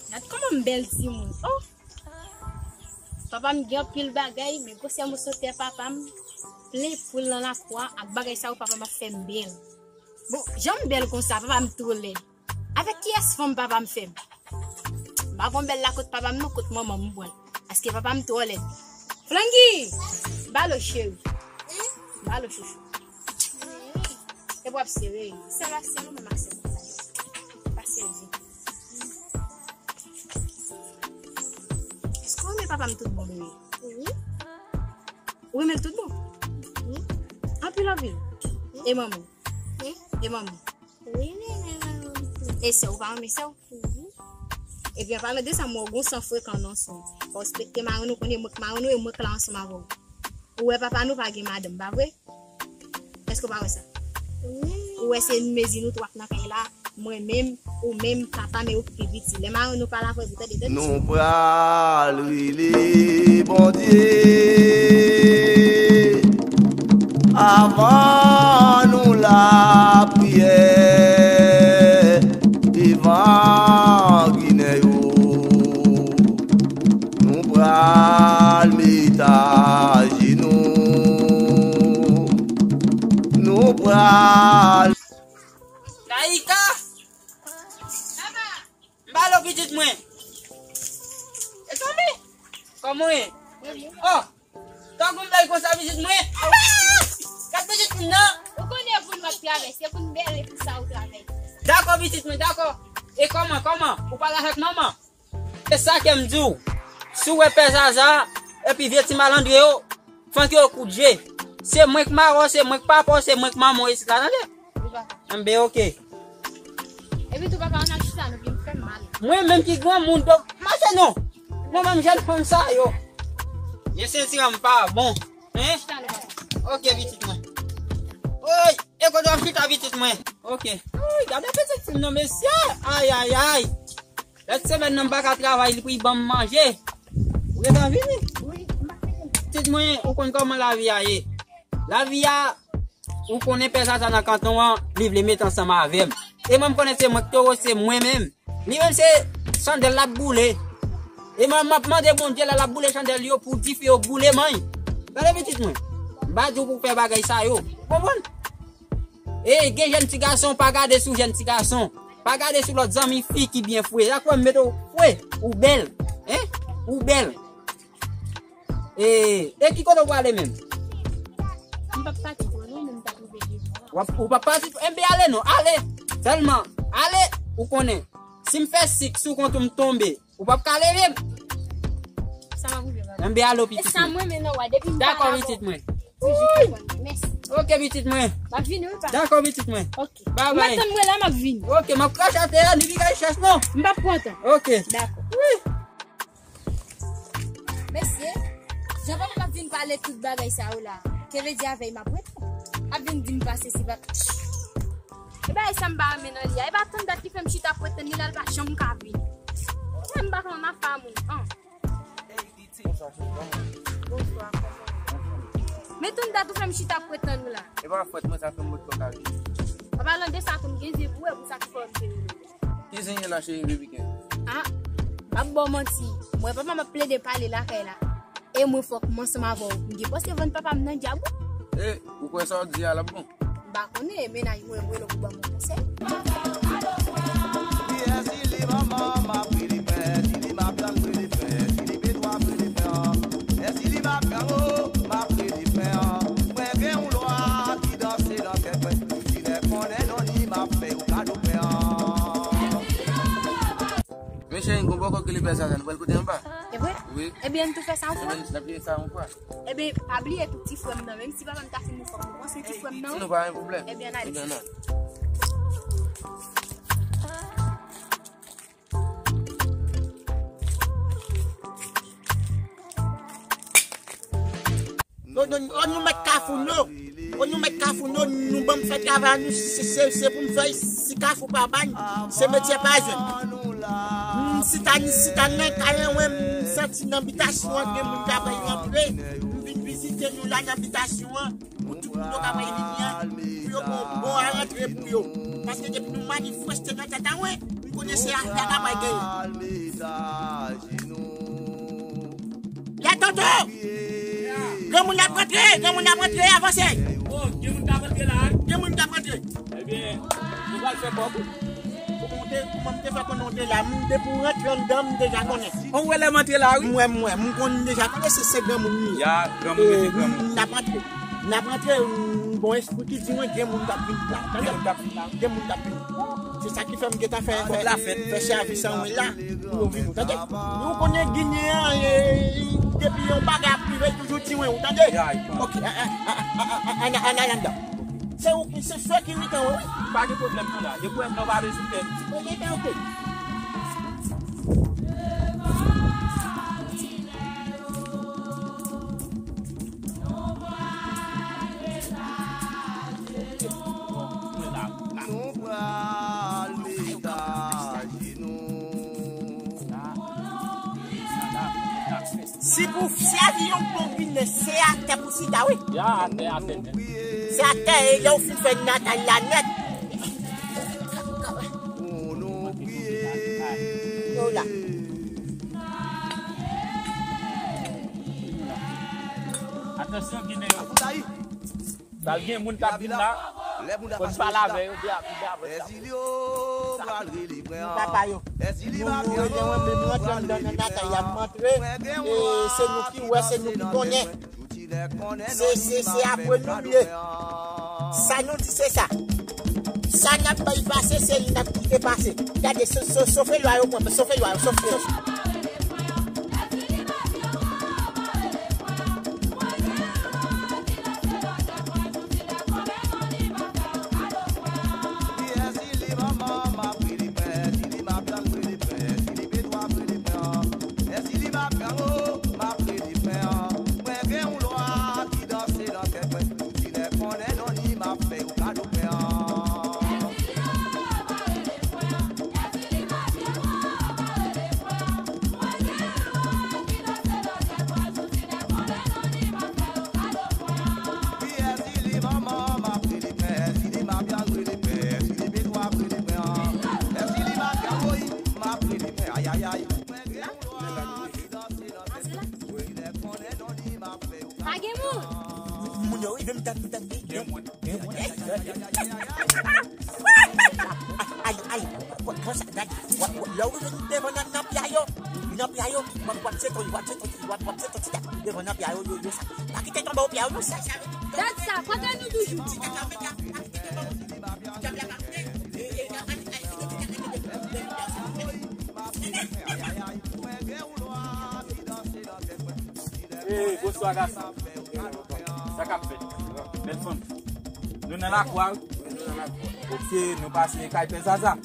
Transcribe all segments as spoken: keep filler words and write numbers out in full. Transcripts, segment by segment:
Gad kòman m bèl timoun. Oh! Papa m gen anpil bagay, men gwosè moso tè papa m, plen poul nan lakou a, ak bagay sa yo papa m ap fè m bèl. Bon, jan m bèl konsa, papa m twò lèd. Avèk kiyès fanm papa m fè m? M pa konn bèl la kot papa m non, kot manman m m pran l. Paske papa m twò lèd. Flangi! Balo cheri. Balo chouchou. E w ap sere. Sè la sè nou menm ak sè nou. Pa sere. Èske w renmen papa m tout bon, bebe? Wi. Ou renmen l tout bon? Wi. Anpil, anpil. Wi. E manman? Wi. E manman? Wi, m renmen manman m tou. E sè w, ou pa renmen sè w? Wi. Ebyen, an palan de sa, m wè w gon san frekan nan san w. Fò w respekte marenn ou, konnen mwen k marenn ou e mwen k la ansanm avè w. Ou wè papa nou pa gen madanm, pa vre? Èske w pa wè sa? Wi. Ou wè se mezi nou twa k nan kay la, mwen menm, ou menm, papa m e ou ki pi piti. Lè marenn nou pa la, frè, tande, tande. Nou pral rele Bondye avan nou lapriyè devan Ginen yo. Nou pral met ajenou. Nou pral. Taika! M ba lo pitit mwen. E tonbe. Kòman w ye? Oh! Tankou m bèl konsa pitit mwen. Kat pitit moun nan. Ou konnen pou nou ap travèse, pou nou bèl e pou sa ou travèse. Dakò pitit mwen, dakò. E kòman, kòman? Ou pale avèk manman? E sa ke m di w. Si w wè pè Zaza, epi vye ti malandre yo, flanke yo kout je. Se mwen k mawon, se mwen k papa w, se mwen k manman w isit la, tande? Wi, papa. Enben, oke. Epi tou, papa, ann al chita, nou vin fè m mal. Mwen menm ki granmoun, donk, mache non. Mwen menm jèn fanm sa yo. Ye senti an m pa bon. Hein? Chita, nou, papa. Oke, pitit mwen. Oy, e kote w ap chita, pitit mwen? Oke. Oy, gade pitit fi m non, mesye. Ay, ay, ay. Lòt semèn nan m pa ka travay, li pou ban m manje. Ou gentan vini? Wi, m pa fini. Pitit mwen, ou konn kòman lavi a ye. Lavi a, ou konnen pè Zaza nan kanton an, li vle met ansanm avè m. E mwen, m konnen se mwen k towo, se mwen menm. Li menm se chandèl l ap boule. E mwen, m ap mande Bondye lè l ap boule chandèl yo pou dife yo boule manyen. Tande pitit mwen. M pa di w pou w fè bagay sa yo. Ou konprann? E gen jèn ti gason, pa gade sou jèn ti gason. Pa gade sou lòt zanmi fi ki byen fre. Sa k fè m mete w fre. Ou bèl. Hein? Ou bèl. E, e ki kote w prale menm? M p ap pati twò non, men m t ap rive devan. W ap, ou p ap pati twò? Enben ale non, ale. Sèlman, ale, ou konnen. Si m fè sik sou kont ou m tonbe, ou p ap ka leve m. Sa m ap rive, papa. Enben ale, pitit mwen. E sa mwen, men non, wa, depi m pale avè w. Dakò, pitit mwen. Toujou konprann. Mèsi. Oke, pitit mwen. M ap vini, wi, papa. Dakò, pitit mwen. Oke. Bye bye. M ap tann mwen la, m ap vini. Oke, m ap krache atè a, ni piga chèch non. M p ap pran tan. Oke. Dakò. Wi. Mesye, jan papa m ap vin pale tout bagay sa yo la, ke vle di avè l m ap rete? Ap vin di m pase si pa. E bagay sa m pa renmen nan li a. E pa tann dat li fè m chita ap ret tann li la, li pa janm ka vini. Mwen m pa konn afè a moun an. Bonswa, cheri, kòman w ye? Bonswa, kòman w ye? Men tann dat ou fè m chita ap ret tann ou la. E pa fòt mwen, sa fè m ret twò ka vini. An palan de sa tou, m gen zen pou wè, pou sa ki fè m te rele w. Ki zen ye la, cheri, baby ken? Ah, m ap ba w manti. Mwen, papa m ap plede pale lakay la. E mwen, fòk mwen ansanm avè w. M gen pòs te vann papa m nan dyab, wi. E, ou kwè sa w di a l ap bon? M pa konnen, mennaj mwen, mwen, lè w pou ban m yon konsèy. Kiyès ki li manman m ap rele pè, ki li mafya m rele pè, ki li petwa m rele pè an. Èske li mafya m, oh, m ap rele pè an. Mwen gen yon lwa ki danse nan tèt mwen. Ti nèg konnen non li m ap fè yon kado pè an. Men cheri, gon bòkò ki li pè sa, sa nou pral kote anba. E vre? Wi. Ebyen, n tou fè sa yon fwa. Ebyen, n ap fè sa yon fwa. Ebyen, pa bliye tou ti frè m nan, menm si papa m ta fin mouri, fòk nou panse ti frè m nan. Si nou pa gen pwoblèm. Ebyen, n ale. Ebyen, n ale. Non, non, non, nou mèt kafou, non. Ou nou mèt kafou, nou, nou ban m fè travay nou, se, se, se pou m fè, si kafou pa bay, se metye pa jwenn. M, si ta, si ta nan kay an, mwen, m santi nan bitasyon an, gen moun k ap rantre, m vin vizite nou la nan bitasyon an, pou tout moun yo k ap vini an, pou yo bon, bon a rantre pou yo. Paske depi nou manifeste nan tèt an, mwen, m konnen se afè k ap genyen. Granmoun ap rantre, granmoun ap rantre, avanse. Oh, gen moun k ap rantre la, wi. Gen moun k ap rantre. Ebyen, nou pral fè kòb. Kòman te, kòman m te fè konnen w te la? M depi w rantre anndan, m deja konnen. On wè lè m antre la, wi. M wè, m wè, m konn deja konnen se, se granmoun li ye. Ya, granmoun, e, se granmoun. N ap rantre. N ap rantre, m, bon espri ki di mwen gen moun k ap vin la. Gen moun k ap vin la. Gen moun k ap vin. Se sa ki fè m gentan fè, fè, fè sèvis an mwen la pou yo vin, ou tande? Ou konnen Gineyen an, e, e, depi yon bagay ap rive, l toujou di mwen, ou tande? Ok, a, a, ann al anndan. Se ou ki, se sekirite an, wi. Pa gen pwoblèm non la. Depi w wè m nan, w pa bezwen pè. Ok, ok. Nou pral met ajenou. Si pou sèvi yon bon ginen, se atè pou chita, wi. Ya, atè, atè nèt. Se atè, e lè w fin fè natal la nèt. Pou nou priye. Yo la. Atansyon, Ginen yo. Pral gen moun k ap vin la. Fò n pale avè yo, byen, byen avè sa. Papa yo. Nou, nou rele mwen, men m rantre anndan nan natal la, m antre. E se nou ki wè, se nou ki konnen. Se, se, se apre nou l ye. Sa nou di se sa. Sa n ap bay pase, se li n ap kite pase. Gade, so, so, sofe lwa yo pran, sofe lwa yo, sofe yo. Pa gen moun. Moun yo, i vle m tande, tande. Gen moun. Gen moun. Ay, ay, konsa, gade. Lè w rive devan nan, nan pya yo, nan pya yo, w ap, w ap se ton, w ap se ton, w ap, w ap se ton ti gade. Devan nan pya yo, yo, yo sa. Pa kite tonbe w pya yo, non, sa, sa. Gad sa, kote nou toujou? Hey, bonswa, gason. Sa k ap fèt? Bèl fanm. Nou nan lakwa, wi. Ok, nou pase kay Pè Zaza.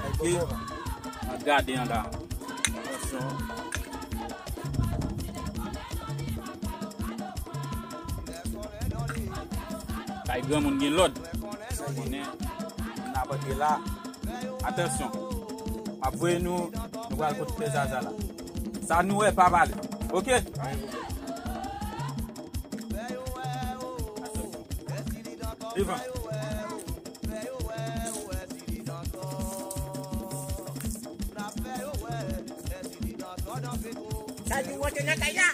Ok. N ap gade an la. Atansyon. Kay granmoun gen lòd. Konnen, n ap antre la. Atansyon. M ap voye nou, nou pral kote Pè Zaza la. Sa nou wè, pa pale. Ok? Devan. Sa di w antre nan kay la?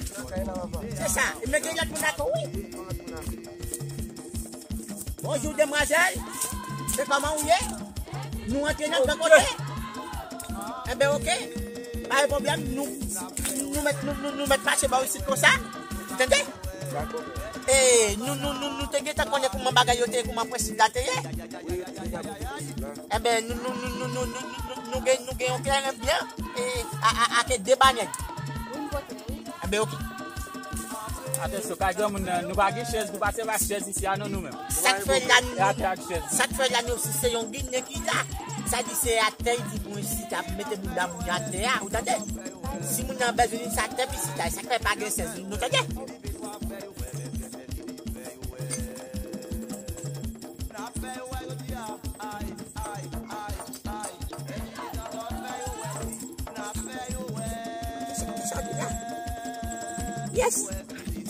Se sa. E men gen lòt moun atò, wi. Bonjou, demwazèl. Se kòman ou ye? Nou antre nan gran kote. Enben, ok. Pa gen pwoblèm. Nou, nou mèt, nou, nou, nou mèt mache bò isit konsa. Tande? E, nou, nou, nou, nou te gentan konnen kòman bagay yo te ye, kòman prensip la te ye. Enben, nou, nou, nou gen, nou gen yon kleren byan, e, a, a, ake de banyèn. Enben, ok. Atansyon, kay granmoun nan, nou pa gen chèz, nou pa sèvi ak chèz isi a non, nou menm. Sa k fè la, nou, sa k fè la, nou, si se yon Ginen ki la, sa di se atè, li di pou yon chita, pou mete bounda moun nan atè a, ou tande? Si moun nan bezwen vin, se atè pou chita, sa k fè pa gen chèz, nou tande? Yes.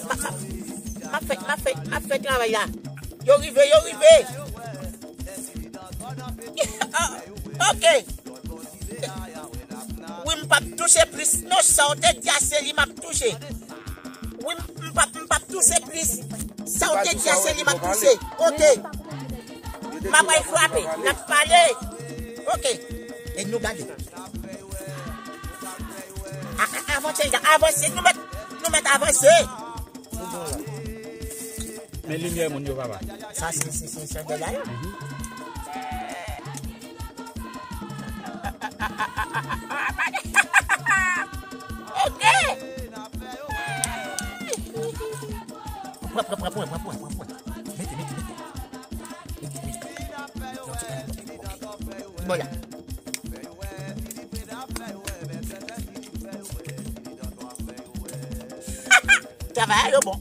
M ap, m ap fè, m ap fè, m ap fè travay la. Yo rive, yo rive. Ah, ok. Wi, m p ap touche plis non, sa w te di a se li m ap touche. p ap, m p ap touse plis. Sa w te di a, se li m ap touse. Ok. M ap al frape. N ap pale. Ok. E nou gade. A, a, avanse, avanse. Nou mèt, nou mèt avanse. Men limyè moun yo, papa. Sa se, se, se, se de la yo. Ok. Pran, pran, pran, pran, pran, pran, pran, pran. Mete, mete, mete. Mete, mete. Bon, la. Travay a yo bon.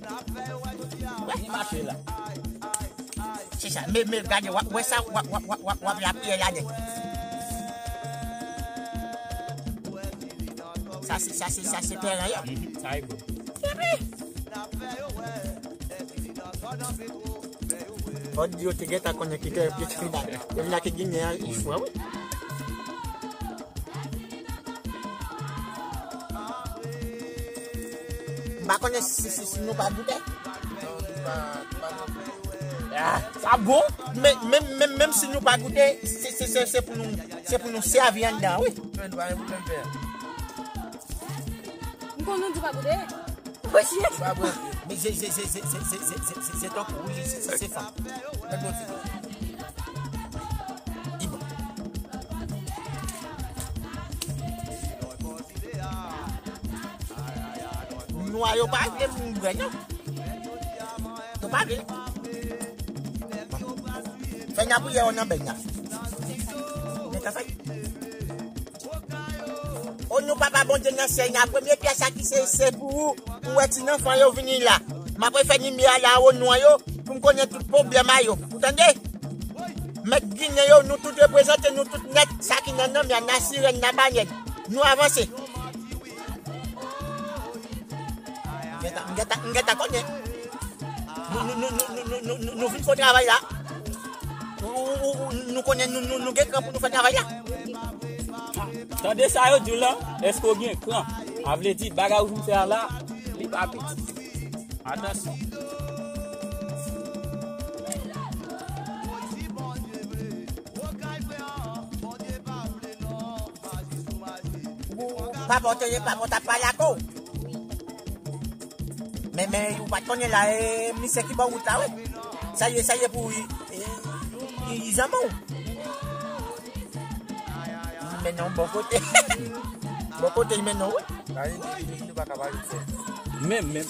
Li mache la. Se sa, men, men gade, w ap, wè sa, w ap, w ap, w ap, w ap, w ap lapyè ladan. Sa se, sa se, sa se pèran yo. Mhm, sa e bon. Fò di yo te gentan konnen ki te, ki te final. Yo vin ak Ginen an, li fou, wi. M pa konnen si, si, si nou pa goute. Ah, sa bon. Men, men, men, menm si nou pa goute, se, se, se, se pou nou, se pou nou sèvi anndan, wi. Men nou pa gen pwoblèm fè. M konn nou di pa goute. Oje. Pa bon. Men se, se, se tankou, wi, se, se, se fanm. Mèt bon ti. Li bon. Nwa yo pa vle moun bwè, non. Yo pa vle. Fè n ap priye yo nan bèy la. Men ka fè. O non Papa Bondye nan syèl la, premye pyès sa ki se, se pou ou. Ou wè ti nanfan yo vini la. M ap refè limyè a la o non yo, pou m konnen tout pwoblèm a yo. Ou tande? Mèt Ginen yo, nou tout reprezante, nou tout nèt, sa ki nan nanm ya, nan sirèn, nan banyèl. Nou avanse. M gentan, m gentan, m gentan konnen. Nou, nou, nou vin fè travay la. Ou, ou, ou, nou konnen nou, nou, nou gen kran pou nou fè travay la. Tande sa yo di w lan, èske w gen kran? A vle di, bagay ou vin fè a la, li pa piti. Atansyon. Ou, papa w te ye, papa w t ap pale ak ou. Men, men, ou pa t konnen la, e, misye ki bò wout la, wi. Sa ye, sa ye pou, e, e, e, e zanmi w. Li mennen w bò kote. Bò kote, li mennen w, wi. Menm, menm.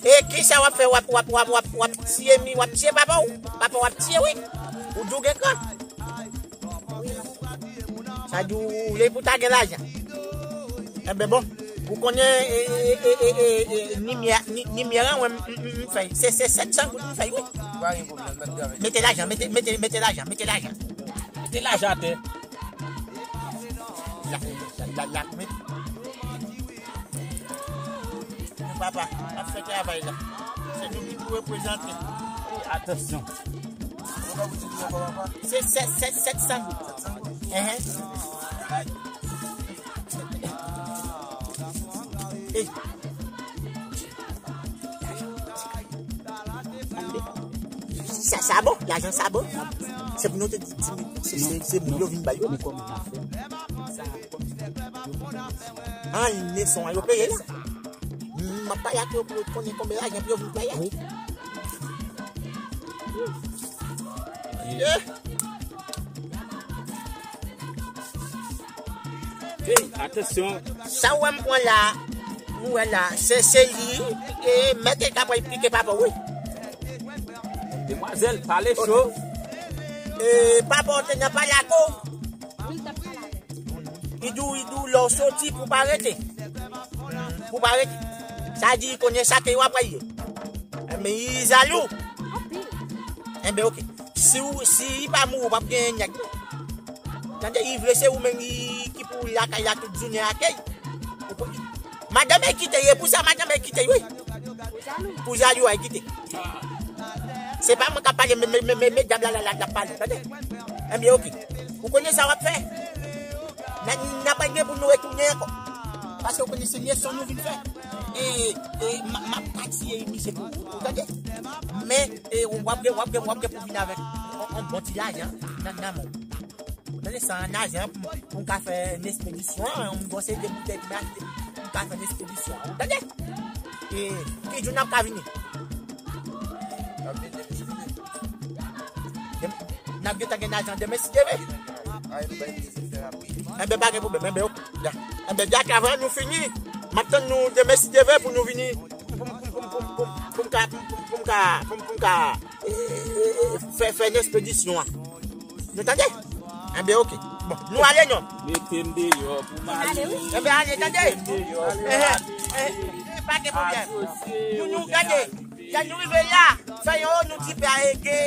E kisa w ap fè? W ap, w ap, w ap, w ap, w ap tiye mi, w ap tiye papa w. Papa w ap tiye, wi. Ou di w gen kran. Sa di w, lè pou ta gen lajan. Enben bon, ou konnen, e, e, limyè, ni-, limyè an, mwen, m, m, m fè. Se, se sèt san goud m fè, wi. Pa gen pwoblèm, mèt gade. Mete lajan, mete, mete, mete lajan, mete lajan. Mete lajan atè. La, la, la, la, mete. Papa, ap fè travay la. Se nou ki pou reprezante. Atansyon. Se sèt, sèt, sèt san goud. Enhen. Ey. Sa, sa bon, lajan sa bon. Se pou nou te di, di, se, se, se moun yo vin bay yo. An, leson an yo peye la. M ap pale ak yo pou yo konnen konbyen lajan pou yo vin peye. Wi. Yeah. Hey, atansyon. Sa w wè m pran la, ou wè la, se, se li, e, mèt e kapab pike papa w, wi. Demwazèl, pale cho. E, papa w te nan pale ak ou. Li di w, li di w lè w soti pou pa rete. Pou pa rete. Sa di, konnen sa ke w ap ye. Men li zalou. Enben, oke. Si w, si li pa mouri, w p ap gen nèg. Tande, li vle se ou menm ki, ki pou lakay la tout jounen ak li. Ou konn, madanm e kite, e pou sa madanm e kite, wi. Pou zalou a kite. Se pa mwen k ap pale, men, men, men, men, men dyab la, la, la, la pale, tande. Enben, oke. Ou konnen sa w ap fè? N a, n a pa gen pou nou retounen ankò. Paske w konnen se lèson nou vin fè. E, e, m, m ap pa tiye misye pou ou, ou tande? Men, e, w ap gen, w ap gen, w ap gen pou vin avèk yon, yon bon ti lajan nan, nan men w. Ou tande, san lajan pou, pou m ka fè yon espedisyon, yon bon seri de boutèy pou m achte, pou m ka fè yon espedisyon. Ou tande? E, ki jou n ap ka vini? N ap gentan gen lajan demen si Dye vle. Enben, pa gen pwoblèm. Enben, ok. Ya. Enben, Jack, avan nou fini, m ap tann nou demen si Dye vle pou nou vini, pou, pou m ka, pou, pou, pou m ka, pou, pou m ka, e, e, e, fè, fè yon espedisyon an. Nou tande? Enben, ok. Bon, nou ale non. Mete m deyò pou m ale. Enben, ale, tande. Mete m deyò pou m ale. Pa gen pwoblèm. Nou, nou, gade. Lè nou rive la, fè yo nou di pè a ede,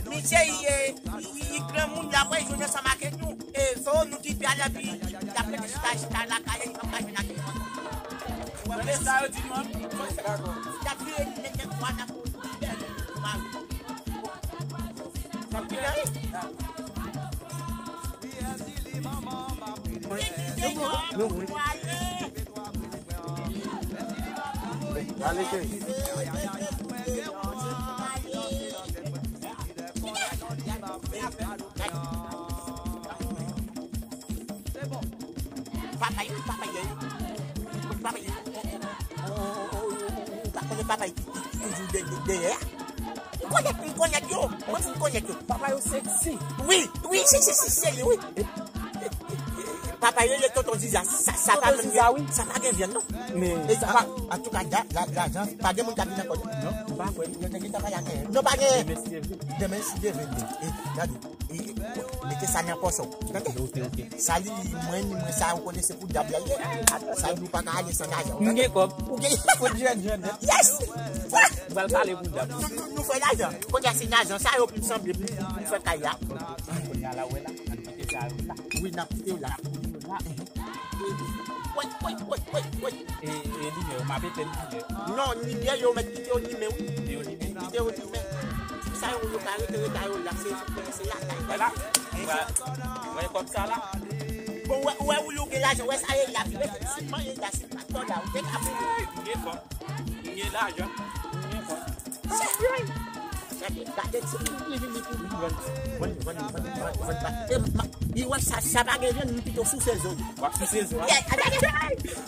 misye, li, li, li, li granmoun, l ap jwenn ansanm ak nou. E, fè yo nou di pè a, l ap, l ap rete chita, chita lakay li, li p ap ka jwenn ak nou. Ou wè sa yo di nou an? Dakò. L ap vire li, mete kwa nan kou, li bèl, mari. Sa vire, wi. Mete m deyò pou m ale. Ale, cheri. Papay, papay, papay, ou pa konnen papay ki, ki, ki toujou dèyè a? M konèt, m konèt yo. Mwen, m konèt yo. Papa yo seksi. Wi, wi, si, si, si, se li, wi. Papa yo, le tonton Ziza, sa, sa pa gen vyann, non. Men, e, sa pa, antouka, la, la, lajan, pa gen moun k ap vin ankò, non. Non, m pa kwè. Yo te gentan pale ak, non, pa gen. Demen, si Dye vle. Demen, si Dye vle. E, gade. E, mete sa nan pòch ou. Tande? Ok, ok. Sa li, mwen, ni mwen, sa, ou konnen se pou dyab la ye. Sa nou pa ka ale san lajan. M gen kòb. Ou gen. Fout jèn, jèn, jèn. Yes! M pral pale pou dyab. Nou, nou, nou fè lajan. Kounye a se lajan sa yo pou m sanble pou, pou fè kay la. Kounye a la, wè la. Ann kite sa yo la. Wi, n ap kite yo la. Woy, woy, woy, woy, woy. E, e limyè yo, m ap etenn limyè. Non, limyè yo mèt kite yo limen, wi. Kite yo limen. Kite yo limen. Sa yo, yo ka rete, rete yo la, se, se lakay. Wè la. Wè, wè kòb sa la. Bon, wè, wè, ou, ou gen lajan, wè sa ye la, vin sèlman ye la, se pa tò la, ou te ka mouri. M gen kòb. M gen lajan. M gen kòb. Gade, gade, ti li vini pou li vann, vann, vann, vann, vann, vann pa. E, ma, li wè sa, sa pa gen vyann, m pito souse zo. W ap souse zo a? Yeah, gade.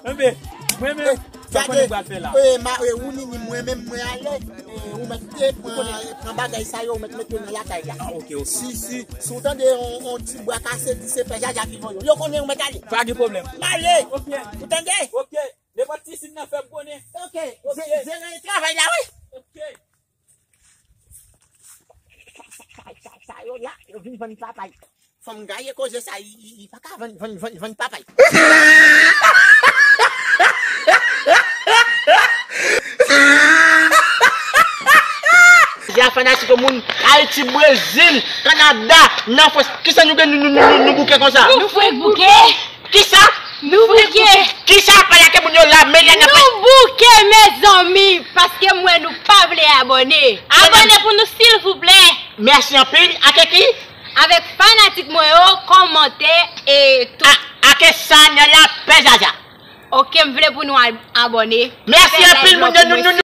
Enben, mwen menm, sa konnen pral fè la. E, ma, e, ou ni, ni mwen menm, mwen ale. E, ou mèt te pran, pran bagay sa yo, ou mèt mete yo nan lakay la. Ah, ok, ok. Si, si, si w tande yon, yon ti bwa kase, di se pè Jaja ki voye w. Yo konnen ou mèt ale. Pa gen pwoblèm. M ale. Ok. Ou tande? Ok. Nenpòt ti siy nan fè m konnen. Ok. Ok. Jere travay la, wi. Ok. Sa, sa, sa, sa, sa yo la, yo vin vann papay. Fò m gaye koze sa, li, li, li pa ka vann, vann, vann, vann papay. Ya fanatik yo, moun Ayiti, Brezil, Kanada, nan Frans. Kisa nou gen, nou, nou, nou, nou, nou bouke konsa? Nou fèk bouke. Kisa? Nou bouke. Kisa? Pale ak moun yo la, men lè n ap... Nou bouke, mezanmi, paske m wè nou pa vle abòne. Abòne pou nou, silvouplè. Mèsi anpil. Ake ki? Avèk fanatik mwen yo, kòmante e tout. A, ake sa, Nèla, pè Zaza. Ok, m vle pou nou a-, abòne. Mèsi anpil, moun yo, nou, nou, nou.